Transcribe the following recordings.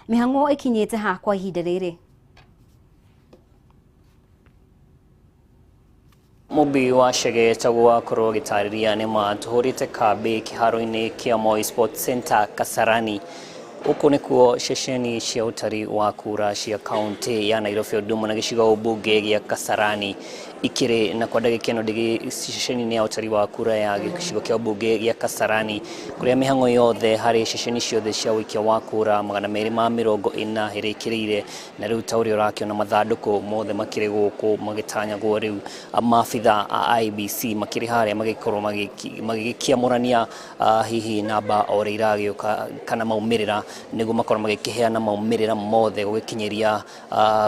Mĩhang'o ĩkinyĩte ha kwa ihinda rĩrĩ? Mũmbi wa Chege taguo wakorwo gĩtarĩria nĩ ma tũhũrĩte kambĩ kĩharo-inĩ kĩa Moi Sports Center Kasarani. Gũkũ nĩkuo ceceni cia ũtari wa kura cia kaunti ya Nairobi ũndũ ũmwe na gĩcigo mbunge gĩa Kasarani ikĩrĩ na kwa ndagĩka ĩno ndĩ ceceni-inĩ ya ũtari wa kura ya gĩcigo kĩa mbunge gĩa Kasarani, kũrĩa mĩhang'o yothe harĩ ceceni ciothe cia ũikia wa kura 240 ĩrĩkĩrĩire, na rĩu ta ũrĩa ũrakĩona mathandũkũ mothe makĩrĩ gũkũ magĩtanyagwo rĩu maabitha a IEBC makĩrĩ harĩa magĩkorwo magĩkĩamũrania hihi namba o ũrĩa iragĩũka kana maumĩrĩra, nĩguo makorwo magĩkĩheana maumĩrĩra mothe gũgĩkinyĩria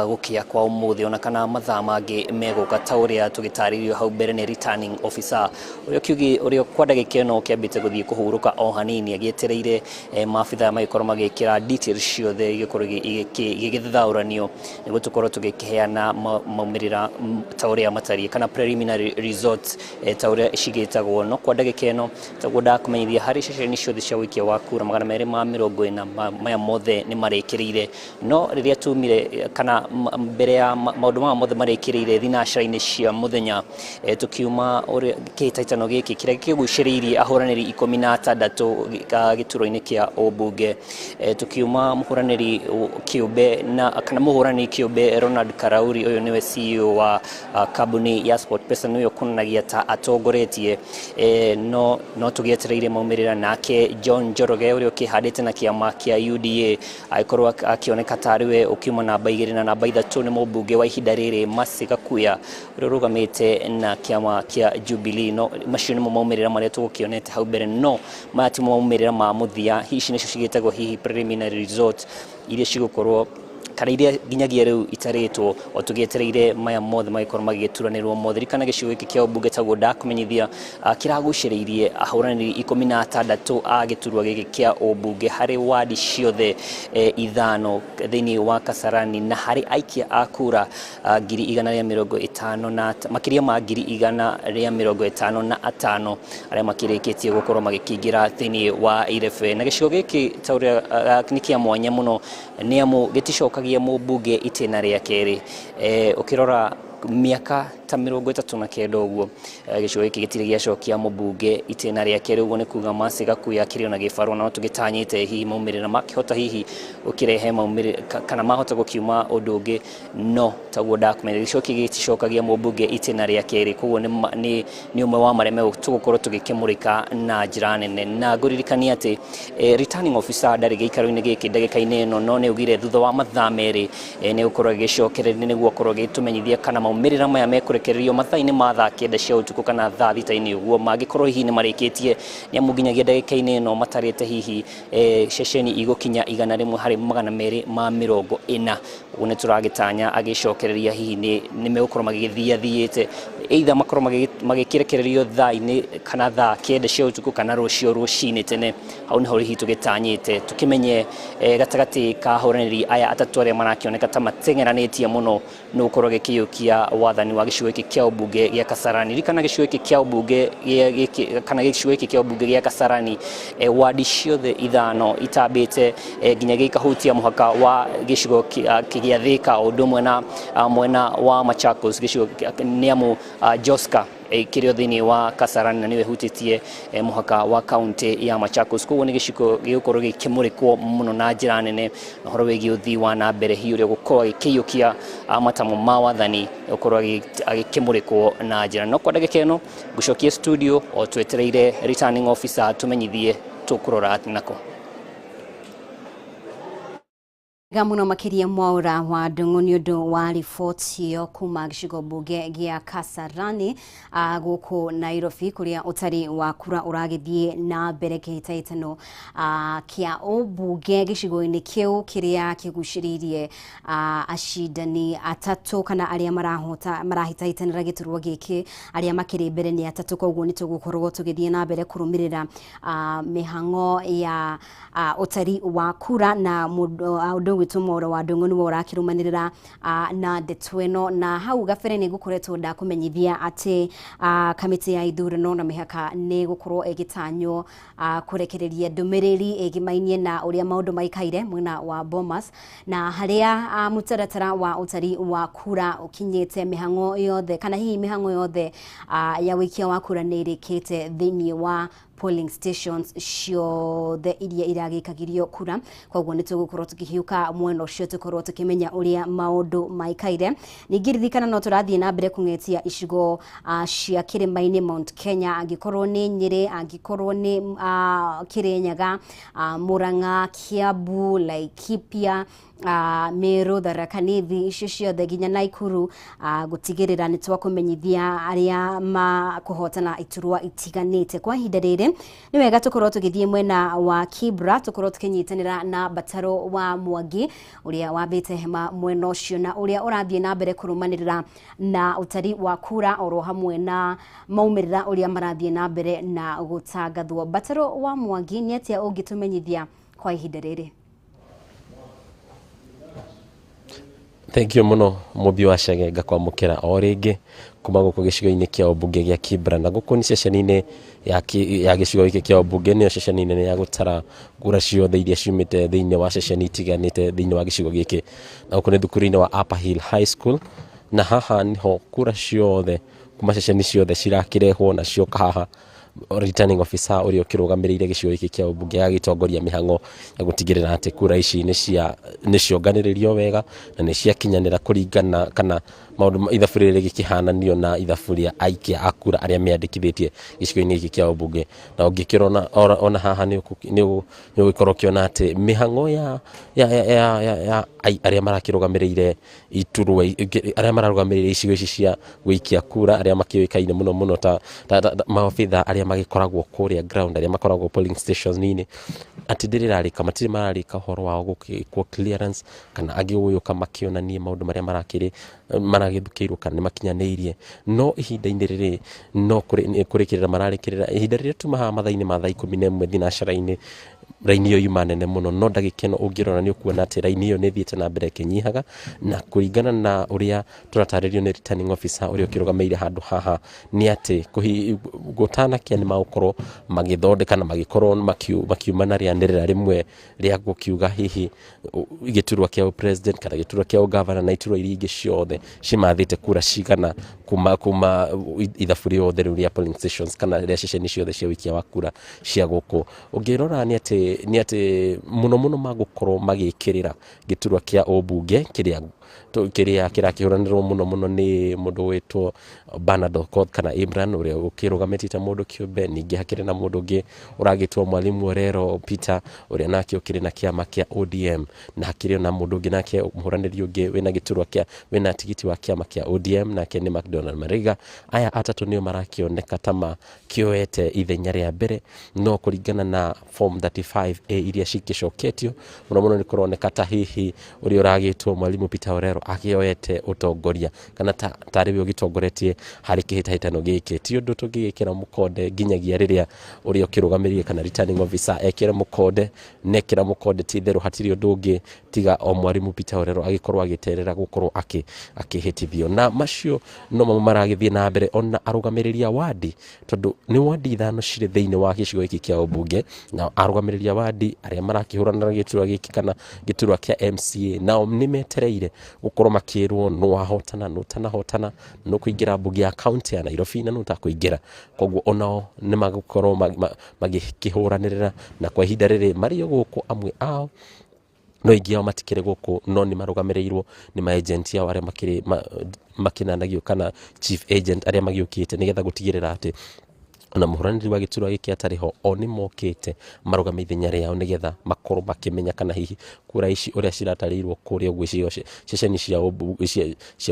gũkĩa kwa ũmũthĩ ona kana mathaa mangĩ megũka, ta ũrĩa tũgĩtarĩirio hau mbere nĩ returning officer ũrĩa kiugi ũrĩa kwa ndagĩka ĩno kĩambĩte gũthiĩ kũhurũka o hanini agĩetereire maabitha magĩkorwo magĩkĩra details ciothe igĩkorwo igĩgĩthaũranio nĩguo tũkorwo tũgĩkĩheana maumĩrĩra ta ũrĩa matariĩ kana preliminary results ta ũrĩa cigĩtagwo. No kwa ndagĩka ĩno taguo ndakũmenyithia harĩ ceceni ciothe cia ũikia wa kura 240 maya mothe nĩ marĩkĩrĩire. No rĩrĩa tumire kana mbere ya maũndũ maya mothe marĩkĩrĩire thinacara-inĩ cia mũthenya, tukiuma ũrĩa kĩhĩtahĩtano gĩkĩ kĩrĩa kĩgucĩrĩirie ahũranĩri 16 gĩturwa-inĩ kĩa ũmbunge, tukiuma mũhũranĩri kĩũmbe na kana mũhũranĩri kĩũmbe Ronald Karauri, ũyũ nĩwe CEO wa kambuni ya SportPesa, nĩwe ũkuonanagia ta atongoretie, no tũgĩetereire maumĩrĩra. Nake John Njoroge ũrĩa ũkĩhandĩte na kĩama kĩa UDA agĩkorwo akĩoneka tarĩ we ũkiuma namba 2 na namba 3 nĩ mũmbunge wa ihinda rĩrĩ Mercy Gakuya ũrĩa ũrũgamĩte na kĩama kĩa Jubilee. No macio nĩmo maumĩrĩra marĩa tũgũkĩonete hau mbere, no maya timo maumĩrĩra ma mũthia. Ici nĩcio cigĩtagwo hihi preliminary results iria cigũkorwo kana iria nginyagia rĩu itarĩtwo o tũgĩetereire maya mothe magĩkorwo magĩgĩturanĩrwo mothe. Ririkana gĩcigo gĩkĩ kĩa ũmbunge taguo ndakũmenyithia kĩragucĩrĩirie ahũranĩri 16 a gĩturwa gĩkĩ kĩa ũmbunge harĩ wadi ciothe 5 thĩinĩ wa Kasarani, na harĩ aikia a kura 150 na makĩria ma 155,000 arĩa makĩrĩkĩtie gũkorwo magĩkĩingĩra thĩinĩ wa irebe. Na gĩcigo gĩkĩ ta ũrĩa nĩ kĩa mwanya mũno nĩ amu gĩticokagia mũmbunge itĩna rĩa kerĩ. Ũkĩrora mĩaka ta 39 ũguo, gĩcigo gĩkĩ gĩtirĩ gĩacokia mũmbunge itĩna rĩa kerĩ. Ũguo nĩ kuga Mercy Gakuya akĩrĩ ona gĩbarũa, no tũgĩtanyĩte hihi maumĩrĩra makĩhota hihi gũkĩrehe maumĩrĩra kana mahota gũkiuma ũndũ ũngĩ, no taguo ndakũmenya gĩcigo gĩkĩ gĩticokagia mũmbunge itĩna rĩa kerĩ. Koguo nĩ ũmwe wa marĩa tũgũkorwo tũgĩkĩmũrĩka na njĩra nene. Na ngũririkania atĩ returning officer ndarĩ gĩikaro-inĩ gĩkĩ ndagĩka-inĩ ĩno, no nĩ augire thutha wa mathaa 2 nĩ gũkorwo agĩcokereria nĩguo akorwo agĩtũmenyithia kana maumĩrĩra maya mekũrekererio mathaa-inĩ ma thaa 9 cia ũtukũ kana thaa 6 ũguo mangĩkorwo hihi nĩ marĩkĩtie, nĩ amu nginyagia ndagĩka-inĩ ĩno matarĩte hihi ceceni igũkinya 100 harĩ 240. Ũguo nĩ tũragĩtanya agĩcokereria hihi nĩ megũkorwo magĩgĩthiathiĩte either makorwo magĩkĩrekererio thaa-inĩ kana thaa 9 cia ũtukũ kana rũciũ rũcinĩ tene. Hau nĩho hihi tũgĩtanyĩte tũkĩmenye gatagatĩ ka ahũranĩri aya atatũ arĩa marakĩoneka ta mateng'eranĩtie mũno nĩ gũkorwo gĩkĩiyũkia wathani wa gĩcigo gĩkĩ kĩa ũmbunge gĩa Kasarani. Ririkana gĩcigo gĩkĩ kĩa ũmbunge gĩkĩ kana gĩcigo gĩkĩ kĩa ũmbunge gĩa Kasarani, wadi ciothe 5 itambĩte nginya gĩkahutia mũhaka wa gĩcigo kĩa Thika o ũndũ ũmwe na mwena wa Machakos, gĩcigo nĩ amu Joska kĩrĩ thĩinĩ wa Kasarani na nĩwe hutĩtie mũhaka wa kaunti ya Machakos. Koguo nĩ gĩcigo gĩgũkorwo gĩkĩmũrĩkwo mũno na njĩra nene na ũhoro wĩgiĩ ũthii wa na mbere hihi ũrĩa gũkorwo agĩkĩiyũkia matamo ma wathani gũkorwo agĩkĩmũrĩkwo na njĩra. No kwa ndagĩka ĩno ngũcokie studio o twetereire returning officer tũmenyithie tũkũrora atĩ nako. Ga muno makiria Mwaura wa Ndung'u nĩ ũndũ wa riboti ĩyo kuma gĩcigo mbunge gĩa Kasarani gũkũ Nairobi, kũrĩa ũtari wa kura ũragĩthiĩ na mbere kĩhĩtahĩtano kĩa ũmbunge gĩcigo-inĩ kĩu kĩrĩa kĩgucĩrĩirie acindani atatũ kana arĩa marahĩtahĩtanĩra gĩturwa gĩkĩ, arĩa makĩrĩ mbere nĩ atatũ. Koguo nĩ tũgũkorwo tũgĩthiĩ na mbere kũrũmĩrĩra mĩhang'o ya ũtari wa kura na mũndũ ũndũ Ũgwĩtwo Mwaũra wa Ndũng'ũ nĩwe ũrakĩrũmanĩrĩra na ndeto ĩno. Na hau gabere nĩ ngũkoretwo ndakũmenyithia atĩ kamĩtĩ ya ithurano na mĩhaka nĩ gũkorwo ĩgĩtanywo kũrekereria ndũmĩrĩri ĩgĩmainie na ũrĩa maũndũ maikaire mwena wa Bomas, na harĩa mũtaratara wa ũtari wa kura ũkinyĩte mĩhang'o yothe, kana hihi mĩhang'o yothe ya wĩikia wa kura nĩ ĩrĩkĩte thĩinĩ wa polling stations ciothe iria iragĩkagĩrio kura. Koguo nĩ tũgũkorwo tũkĩhiũka mwena ũcio, tũkorwo tũkĩmenya ũrĩa maũndũ maikaire. Ningĩ ririkana no tũrathiĩ na mbere kũng'etia icigo cia kĩrĩma-inĩ Mount Kenya, angĩkorwo nĩ Nyĩrĩ, angĩkorwo nĩ Kĩrĩnyaga, Murang'a, Kiambu, Laikipia, Meru, Tharaka Nithi, icio ciothe nginya Naikuru, gũtigĩrĩra nĩ twakũmenyithia arĩa makũhotana iturwa itiganĩte. Kwa ihinda rĩrĩ nĩ wega tũkorwo tũgĩthiĩ mwena wa Kibra, tũkorwo tũkĩnyitanĩra na Bataro wa Mwangi ũrĩa wambĩte hema mwena ũcio na ũrĩa ũrathiĩ na mbere kũrũmanĩrĩra na ũtari wa kura oro hamwe na maumĩrĩra ũrĩa marathiĩ na mbere na gũtangathwo. Bataro wa Mwangi, nĩ atĩa ũngĩtũmenyithia kwa ihinda rĩrĩ? Thank you muno, Mũmbi wa Chege. Ngakwamũkĩra o rĩngĩ kuma gũkũ gĩcigo-inĩ kĩa ũmbunge gĩa Kibra, na gũkũ nĩ ceceni-inĩ ya gĩcigo gĩkĩ kĩa ũmbunge, nĩyo ceceni nene ya gũtara kura ciothe iria ciumĩte thĩinĩ wa ceceni itiganĩte thĩinĩ wa gĩcigo gĩkĩ. Na gũkũ nĩ thukuru-inĩ wa Upper Hill High School, na haha niho kura ciothe kuma ceceni ciothe cirakĩrehwo na cioka haha. Returning officer ũrĩa ũkĩrũgamĩrĩire gĩcigo gĩkĩ kĩa ũmbunge agagĩtongoria mĩhang'o ya gũtigĩrĩra atĩ kura ici nĩ cionganĩrĩrio wega na nĩ ciakinyanĩra kũringana kana maũndũ ithabu rĩrĩ rĩgĩkĩhananio na ithabu rĩa aikia a kura arĩa meandĩkithĩtie gĩcigo-inĩ gĩkĩ kĩa ũmbunge. Na ũngĩkĩrona ona haha nĩ ũgũkorwo ũkĩona atĩ mĩhang'o ya arĩa marakĩrũgamĩrĩire iturwa, arĩa mararũgamĩrĩire icigo ici cia gũikia kura, arĩa makĩũĩkaine mũno mũno ta maobitha arĩa magĩkoragwo kũrĩa ground, arĩa makoragwo polling station-inĩ, atĩ ndĩrĩrarĩka matirĩ mararĩka ũhoro wao gũgĩkwo clearance kana angĩ gũgĩũka makĩonanie maũndũ marĩa marakĩrĩ maragĩthukĩirwo kana nĩ makinyanĩirie. No ihinda-inĩ rĩrĩ no kũrĩkĩrĩra mararĩkĩrĩra. Ihinda rĩrĩa tuma haha mathaa-inĩ ma thaa 11 thinacara-inĩ, raini ĩyo yuma nene mũno, no ndagĩka ĩno ũngĩrora nĩ ũkuona atĩ raini ĩyo nĩ ĩthiĩte na mbere ĩkĩnyihaga. Na kũringana na ũrĩa tũratarĩrio nĩ returning officer ũrĩa ũkĩrũgamĩrĩire handũ haha, nĩ atĩ gũtanakia nĩ magũkorwo magĩthondeka na magĩkorwo makiuma na rĩanĩrĩra rĩmwe rĩa gũkiuga hihi gĩturwa kĩa president kana gĩturwa kĩa ũgavana na iturwa iria ingĩ ciothe cimathĩte kura cigana kuma ithabu rĩothe rĩu rĩa polling stations kana rĩa ceceni ciothe cia ũikia wa kura cia gũkũ. Ũngĩrora nĩ atĩ mũno mũno magũkorwo magĩkĩrĩra gĩturwa kĩa ũmbunge kĩrĩa kĩrakĩhũranĩrwo mũno mũno nĩ mũndũ wĩtwo Bernard Okoth kana Imran, ũrĩa ũkĩrũgamĩtie ta mũndũ kĩũmbe. Ningĩ hakĩrĩ na mũndũ ũngĩ ũragĩtwo Mwalimu Orero Peter, ũrĩa nake ũkĩrĩ na kĩama kĩa ODM, na hakĩrĩ ona mũndũ ũngĩ nake mũhũranĩri ũngĩ wĩna gĩturwa kĩa wĩna tigiti wa kĩama kĩa ODM, nake nĩ McDonald Mariga. Aya atatũ nĩo marakĩoneka ta makĩoete ithenya rĩa mbere, no kũringana na form 35A iria cikĩcoketio, mũno mũno nĩ kũroneka ta hihi ũrĩa ũragĩtwo Mwalimu Peter Orero akĩoete ũtongoria kana tarĩ we ũgĩtongoretie harĩ kĩhĩtahĩtano gĩkĩ. Ti ũndũ tũngĩgĩkĩra mũkonde nginyagia rĩrĩa ũrĩa ũkĩrũgamĩrĩire kana returning officer ekĩre mũkonde. Nekĩra mũkonde, ti itherũ hatirĩ ũndũ ũngĩ tiga o Mwalimu Peter Orero agĩkorwo agĩterera gũkorwo akĩhĩtithio. Na macio no mamo maragĩthiĩ na mbere. Ona arũgamĩrĩri a wadi, tondũ nĩ wadi ithano cirĩ thĩinĩ wa gĩcigo gĩkĩ kĩa ũmbunge, na arũgamĩrĩri a wadi arĩa marakĩhũrana na gĩturwa gĩkĩ kana gĩturwa kĩa MCA nao nĩ metereire gũkorwo makĩrwo nũ wahotana, nũ ũtanahotana, nũ kũingĩra mbunge ya kaunti ya Nairobi na nũ ũtakũingĩra. Koguo onao nĩ magũkorwo magĩkĩhũranĩrĩra, na kwa ihinda rĩrĩ marĩ o gũkũ amwe ao, no aingĩ ao matikĩrĩ gũkũ, no nĩ marũgamĩrĩirwo nĩ ma-agent ao arĩa makĩrĩ makĩnanagio kana chief agent arĩa magĩũkĩte nĩgetha gũtigĩrĩra atĩ ona mũhũranĩri wa gĩturwa gĩkĩ atarĩ ho, o nĩ mokĩte marũgame ithenya rĩao nĩgetha makorwo makĩmenya kana hihi kura ici ũrĩa ciratarĩirwo kũrĩa ũguo icigo ceceni cia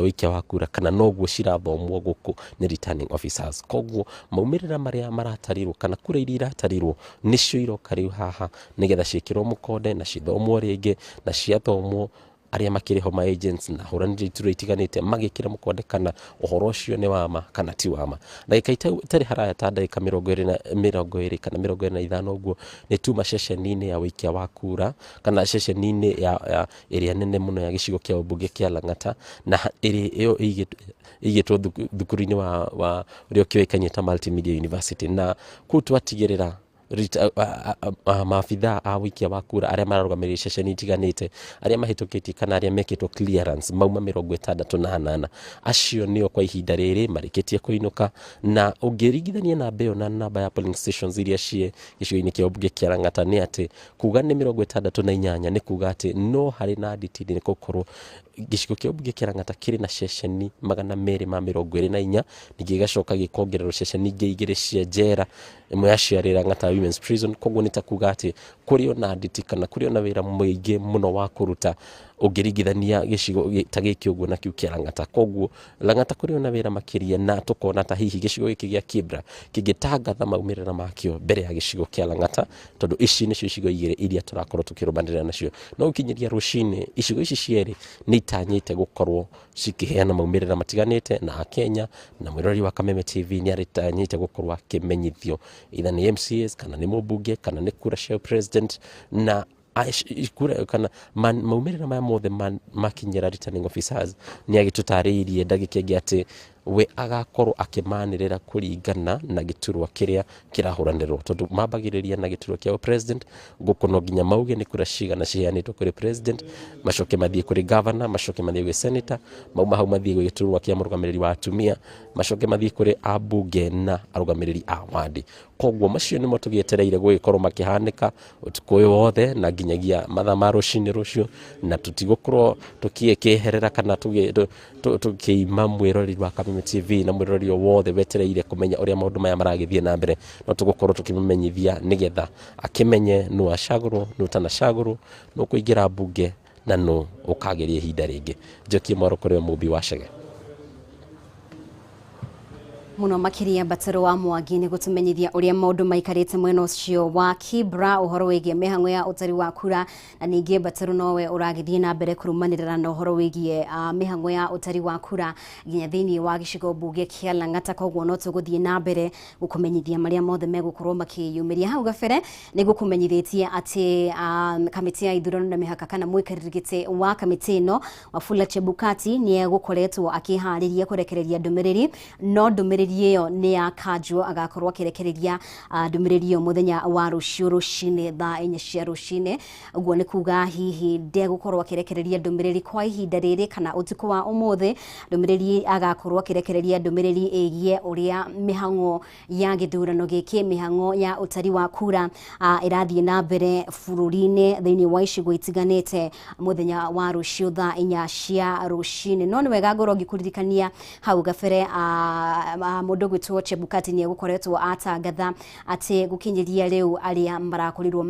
ũikia wa kura kana noguo cirathomwo gũkũ nĩ returning officers. Koguo maumĩrĩra marĩa maratarirwo kana kura iria iratarirwo nĩcio iroka rĩu haha nĩgetha ciĩkĩrwo mũkonde na cithomwo rĩngĩ, na ciathomwo. arĩa makĩrĩ ho ma agents na ahũranĩri iturwa itiganĩte magĩkĩra mũkonde kana ũhoro ũcio nĩ wama kana ti wama. Ndagĩka itarĩ haraya ta ndagĩka 20 kana 25 ũguo nĩ tuma ceceni-inĩ ya ũikia wa kura kana ceceni-inĩ ya ĩrĩa nene mũno ya gĩcigo kĩa ũmbunge kĩa Lang'ata, na ĩrĩa ĩyo ĩigĩtwo thukuru-inĩ wa ũrĩa ũkĩũĩkaine ta Multimedia University, na kũu twatigĩrĩra maabithaa a ũikia wa kura arĩa mararũgamĩrĩra ceceni itiganĩte arĩa mahĩtũkĩtie kana arĩa mekĩtwo clearance mauma 68, acio nĩo kwa ihinda rĩrĩ marĩkĩtie kũinũka. Na ũngĩringithania namba ĩyo na namba ya polling stations iria ciĩ gĩcigo-inĩ kĩa ũmbunge kĩa Lang'ata, nĩ atĩ kuga nĩ 68 nĩ kuga atĩ no harĩ na nditi nĩ gũkorwo gĩcigo kĩa ũmbunge kĩa Lang'ata kĩrĩ na ceceni 224, ningĩ gĩgacoka gĩkongererwo ceceni ingĩ 2 cia njera, ĩmwe yacio yarĩ Lang'ata Women's Prison. Koguo nĩ ta kuga atĩ kũrĩ ona nditi kana kũrĩ ona wĩra mũingĩ mũno wa kũruta ũngĩringithania gĩcigo ta gĩkĩ ũguo na kĩu kĩa Lang'ata. Koguo Lang'ata kũrĩ ona wĩra makĩria, na tũkona ta hihi gĩcigo gĩkĩ gĩa Kibra kĩngĩtangatha maumĩrĩra makĩo mbere ya gĩcigo kĩa Lang'ata, tondũ ici nĩcio icigo igĩrĩ iria tũrakorwo tũkĩrũmanĩrĩra nacio. No gũkinyĩria rũcinĩ icigo ici cierĩ nĩ itanyĩte gũkorwo cikĩheana maumĩrĩra matiganĩte, na akenya na mwĩroreri wa Kameme TV nĩ arĩtanyĩte gũkorwo akĩmenyithio either nĩ MCAs kana nĩ mũmbunge kana nĩ kura cia president, na kura kana maumĩrĩra maya mothe makinyĩra returning officers. Nĩ agĩtũtarĩirie ndagĩka ĩngĩ atĩ we agakorwo akĩmanĩrĩra kũringana na gĩturwa kĩrĩa kĩrahũranĩrwo, tondũ mambagĩrĩria na gĩturwa kĩa president. Gũkũ no nginya mauge nĩ kura cigana ciheanĩtwo kũrĩ president, macoke mathiĩ kũrĩ governor, macoke mathiĩ gwĩ senator, mauma hau mathiĩ gwĩ gĩturwa kĩa mũrũgamĩrĩri wa atumia, macoke mathiĩ kũrĩ ambunge na arũgamĩrĩri a wandi. Koguo macio nĩmo tũgĩetereire gũgĩkorwo makĩhanĩka ũtukũ ũyũ wothe na nginyagia mathaa ma rũcinĩ rũciũ, na tũtigũkorwo tũkĩeherera kana tũkĩima mwĩroreri wa Kameme TV na mwĩroreri o wothe wetereire kũmenya ũrĩa maũndũ maya maragĩthiĩ na mbere. No tũgũkorwo tũkĩmũmenyithia nĩgetha akĩmenye nũ acagũrwo, nũ ũtanacagũrwo, nũ ũkũingĩra mbunge na nũ ũkageria ihinda rĩngĩ. Njokie mwaro kũrĩ Mũmbi wa Chege. Muno makiria Mbatero wa Mwangi nĩ gũtũmenyithia ũrĩa maũndũ maikarĩte mwena ũcio wa Kibra ũhoro wĩgiĩ mĩhang'o ya ũtari wa kura, na ningĩ Mbatero nowe ũragĩthiĩ na mbere kũrũmanĩrĩra na ũhoro wĩgiĩ mĩhang'o ya ũtari wa kura nginya thĩinĩ wa gĩcigo mbunge kĩa Lang'ata. Koguo no tũgũthiĩ na mbere gũkũmenyithia marĩa mothe megũkorwo makĩyumĩria. Hau gabere nĩ gũkũmenyithĩtie atĩ kamĩtĩ ya ithurano na mĩhaka kana mũikarĩri gĩtĩ wa kamĩtĩ ĩno Wafula Chebukati nĩ egũkoretwo akĩharĩria kũrekereria ndũmĩrĩri, no ndũmĩrĩri ĩyo nĩ ya kanjũ, agakorwo akĩrekereria ndũmĩrĩri ĩyo mũthenya wa rũciũ rũcinĩ thaa 4 cia rũcinĩ. Ũguo nĩ kuga hihi ndegũkorwo akĩrekereria ndũmĩrĩri kwa ihinda rĩrĩ kana ũtukũ wa ũmũthĩ. Ndũmĩrĩri agakorwo akĩrekereria ndũmĩrĩri ĩgiĩ ũrĩa mĩhang'o ya gĩthurano gĩkĩ, mĩhang'o ya ũtari wa kura ĩrathiĩ na mbere bũrũri-inĩ thĩinĩ wa icigo itiganĩte mũthenya wa rũciũ thaa 4 cia rũcinĩ. No nĩ wega ngorwo ngĩkũririkania hau gabere mũndũ gwĩtwo Chebukati nĩ egũkoretwo atangatha atĩ gũkinyĩria rĩu arĩa marakorirwo